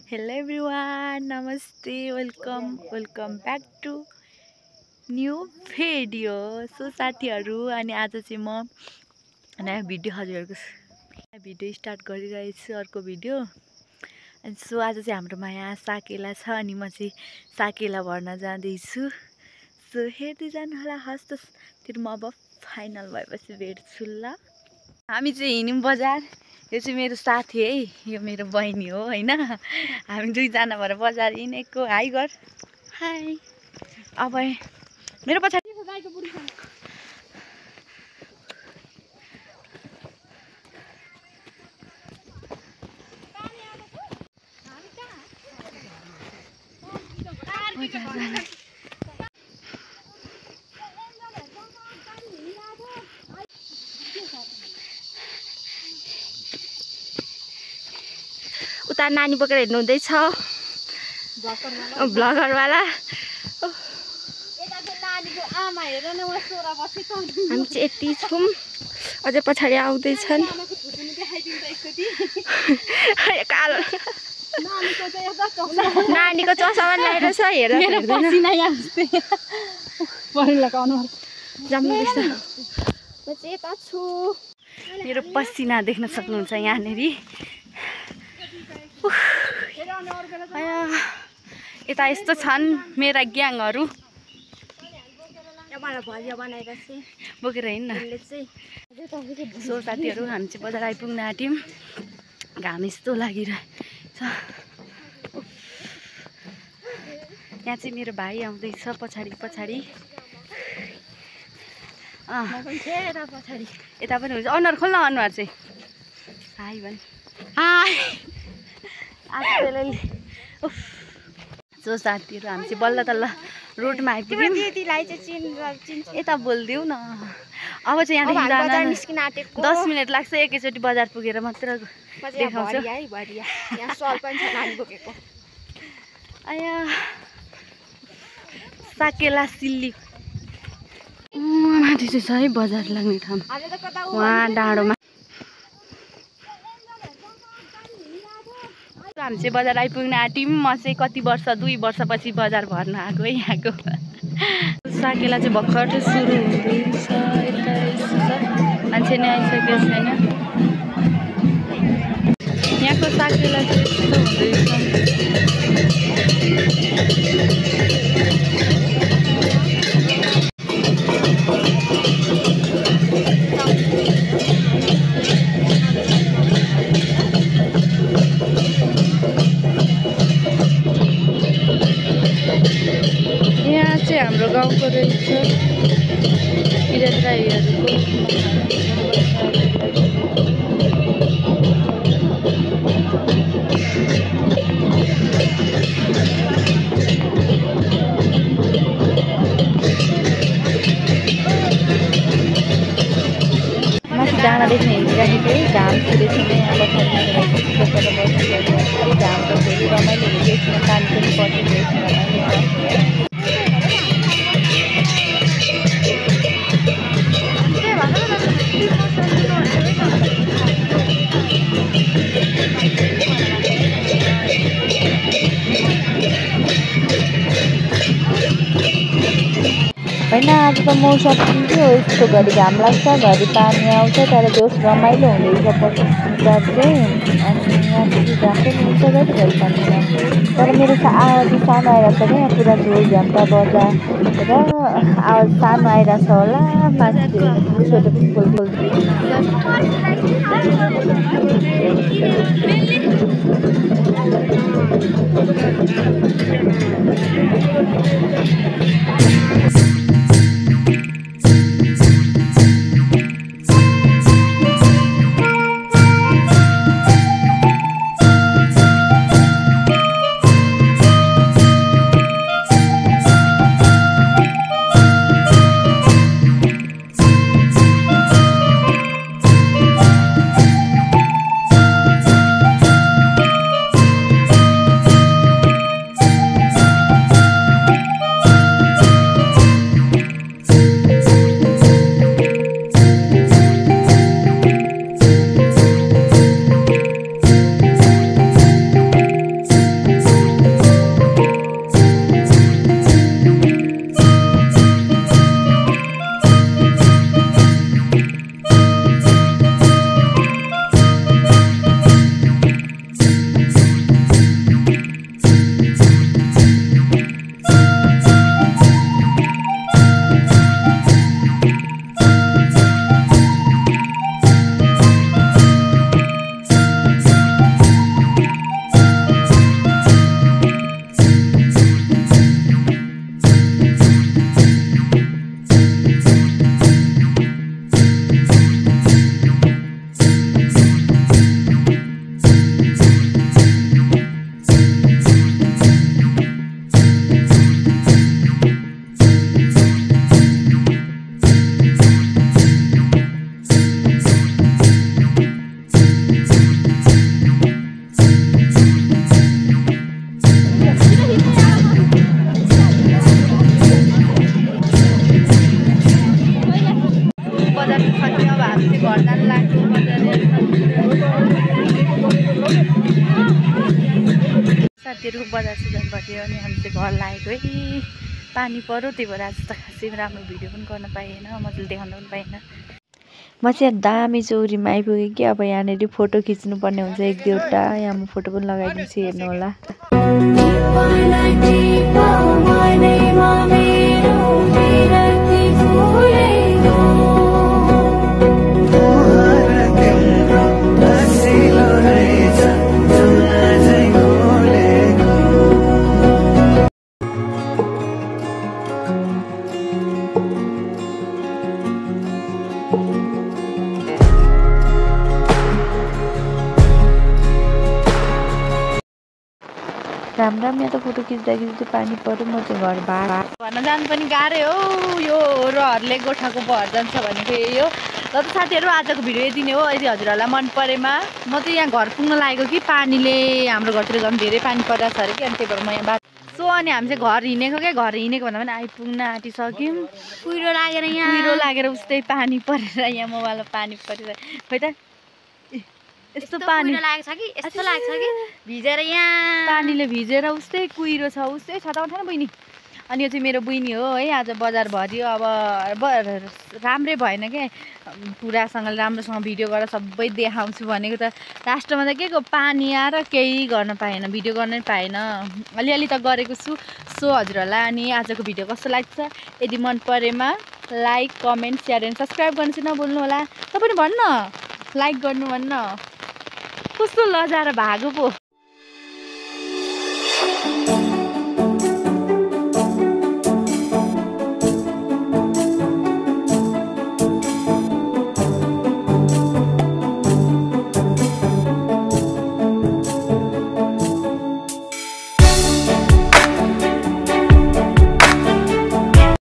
Hello everyone, namaste, welcome back to new video. So साथीहरु अनि आज चाहिँ म नयाँ भिडियो हजुरहरुको भिडियो स्टार्ट गरिरहेछु अर्को भिडियो। अनि सो आज चाहिँ हाम्रोमा यहाँ साकेला छ अनि म चाहिँ साकेला भर्न जाँदै छु। सो हेर्दै जानु होला हस्ततिर म अब फाइनल भएपछि भेट्छु ल। हामी चाहिँ हिँड्यौं बजार। यो चाहिँ मेरो साथी है, यो मेरो बहिनी हो हैन। हामी दुईजना भएर बजार हिँडेको। हाई गर। हाई। अब मेरो पछाडि गाईको बुढी छ। उता नानी बोकेर हिँड्नु हुँदैछ ब्लगर वाला। हामी चाहिँ यति छौँ, अझै पछाडि आउँदैछन्। नानीको चस्मा ल्याएर छ हेर। मेरो पसिना देख्न सक्नुहुन्छ यहाँनेर। यता यस्तो छन् मेरा ग्याङहरू बोकेर हिँड्न। सो साथीहरू हामी चाहिँ बजार आइपुग्न आँट्यौँ। घाम यस्तो लागिरहेछ। यहाँ चाहिँ मेरो भाइ आउँदैछ पछाडि। यता पनि हुन्छ। अनुहार खोल्न अनुहार चाहिँ हाई भन्। हाई। सो साथीहरू हामी चाहिँ बल्ल तल्ल रोडमा आइपुग्यौँ। यता बोलिदेऊ न। अब चाहिँ यहाँदेखि जान 10 मिनट लाग्छ। एकैचोटि बजार पुगेर मात्र देखाउँछु। आया साकेला सिल्ली माथि चाहिँ छ है बजार लाग्ने ठाउँ। वहाँ डाँडोमा हामी चाहिँ बजार आइपुग्न आँट्यौँ। म चाहिँ कति वर्ष 2 वर्षपछि बजार भर्न आएको है यहाँको। साकेला चाहिँ भर्खर सुरु हुँदैछ। मान्छे नै आइसकेको छैन। यहाँको साकेला चाहिँ यस्तो हुँदैछ। हाम्रो गाउँको रहेछ किरण राईहरूको। माथि डाँडादेखि हिँडिराखेको है। घाम छुँदैछौँ यहाँ पछाडि घाम त फेरि रमाइलो हुँदैछ। पानी पनि पर्छ रमाइलो छ। होइन आज त मौसम के हो यस्तो, घरि घाम लाग्छ घरि पानी आउँछ। तर त्यो रमाइलो हुँदैछ पछाडि चाहिँ। अनि यहाँ चाहिँ घाम पनि हुन्छ घरि पानी आउँछ। तर मेरो आवाज सानो आइरहेको छ क्या। यहाँ पुरा झोल झन्टा बजार र आवाज सानो आइरहेछ होला। मान्छे सोधेको फुल घट्यो अनि हामी चाहिँ घर लागेको है पानी पऱ्यो त्यही भएर आज त खासै राम्रो भिडियो पनि गर्न पाइएन मजाले देखाउन पनि पाइएन म चाहिँ दामी चौरीमा आइपुगेँ कि अब यहाँनिर फोटो खिच्नुपर्ने हुन्छ एक दुईवटा यहाँ म फोटो पनि लगाइदिन्छु हेर्नु होला राम्रो यहाँ त फोटो खिच्दा पानी पऱ्यो म चाहिँ घर भाडा भन्न जानु पनि गाह्रै हो यो रहरले गोठाको भर जान्छ भनेको यो र त साथीहरू आजको भिडियो यति नै हो यदि हजुरहरूलाई मन परेमा म चाहिँ यहाँ घर पुग्न लागेको कि पानीले हाम्रो घरतिर झन् धेरै पानी परिरहेको छ अरे कि अनि त्यही भएर म यहाँ सो अनि हामी चाहिँ घर हिँडेको क्या घर हिँडेको भन्दा पनि आइपुग्न आँटिसक्यौँ कुहिरो लागेर उस्तै पानी परेर यहाँ मोबाइलमा पानी परेर खोइ त यस्तो पानी लागेको छ कि यस्तो लाग्छ कि भिजेर यहाँ पानीले भिजेर उस्तै कुहिरो छ उस्तै छ त उठाउनु बहिनी अनि यो चाहिँ मेरो बहिनी हो है आज बजार भरियो अब राम्रै भएन क्या पुरासँगले राम्रोसँग भिडियो गरेर सबै देखाउँछु भनेको त लास्टमा त के को पानी आएर केही गर्न पाएन भिडियो गर्नै पाएन अलिअलि त गरेको छु सो हजुरहरूलाई अनि आजको भिडियो कस्तो लाग्छ यदि मन परेमा like comment share and subscribe गर्नु चाहिँ नभुल्नु होला तपाईँ पनि भन्न लाइक गर्नु भन्न कस्तो लजाएर भागो पो